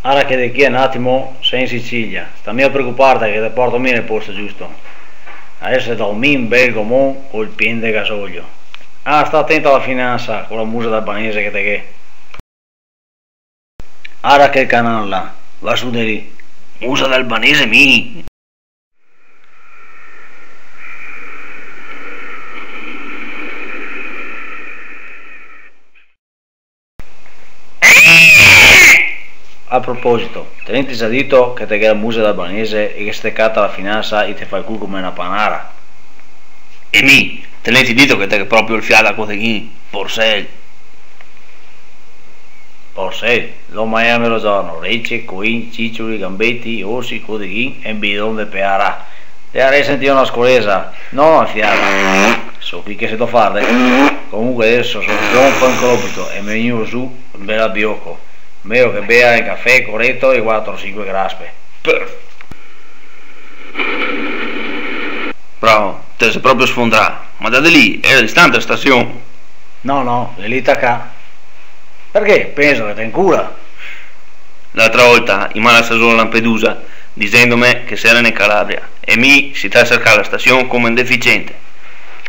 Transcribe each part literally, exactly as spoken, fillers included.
Ara che de chi a un atimo te si in Sicilia. Sta mia preocuparte che te porto mi nel posto giusto. Adeso te do mi un bel gomon col pien de gasolio. Ah, sta atento a la finansa co la musa d'albanese che te ghè. Ara che canala, va su de lì. Musa d'albanese mi. A proposito, te l'è dito che te ghè la musa d'albanese e che se te cata la finansa i te fa el cul come na panara? E mi, te l'è dito che te ghè proprio el fià da codeghin, porsel. Porsel, l'omo magna a mezorno, rece, coin, cicioli, gambeti, orsi, codeghin e un bidon de pearà. Te avrè sentìo na scoresa, no na fiata. So chi che se do farde. Comunque adeso so zonfo e incropito e me vegno su un bel abioco. Mejo che bea un cafè coreto e quatro, sinque graspe. Perf. Bravo, te te si proprio sfondrà. Ma da de lì l'era distante la stasion? No, no, l'è lì tacà. Perché? Penso che te incula. L'altra volta i m'à lasà su a Lampedusa, disendome che se era in Calabria, e mi so stà a sercar la stasion come un deficiente.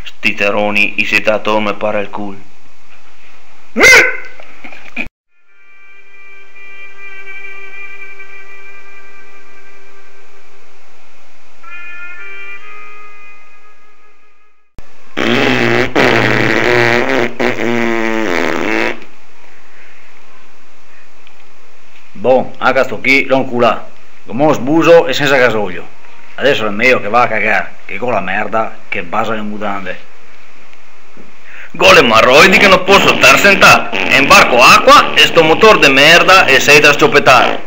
Sti teroni i se ta torno e para el cul. Bon, anca sto chi l'ò inculà, come un sbuso e sensa gasolio. Adeso l'è mejo che va a cagar, che go la merda che basa le mudande. Go l'emaroidi che no poso star sentà, e inbarco acua e sto motor de merda e sei da sciopetar.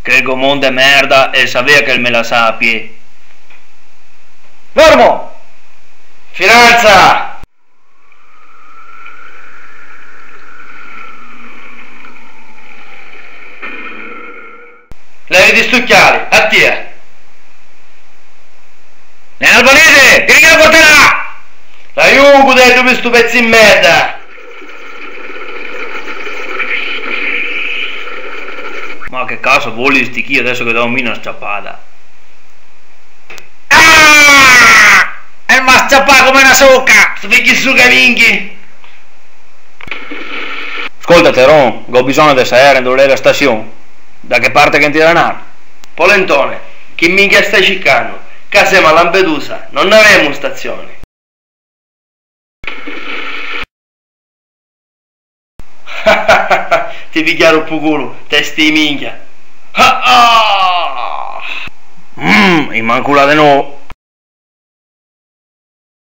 Che gomon de merda, el savea che el me lasava a pie. Fermo! Finansa! Levi sti uciali, a ti! Nell'albanese, che ghe portarà? L'aiuto, go dito, sto pezo de merda! Ma che caso voli sti chi adeso che do mi na sciapada? Ah! E m'à sciapà come na soca! Sto vecchio suca, minchia! Scolta, Teron, go bisogno de saver dove l'è la stasion. Da che parte che te devi andar? Polentone, chi minchia stai circando? Ca semo a Lampedusa, no avemo stazioni. Te pigliaro po' culo, testa de minchia. Ah, ah! Mm, i m'à inculà de novo.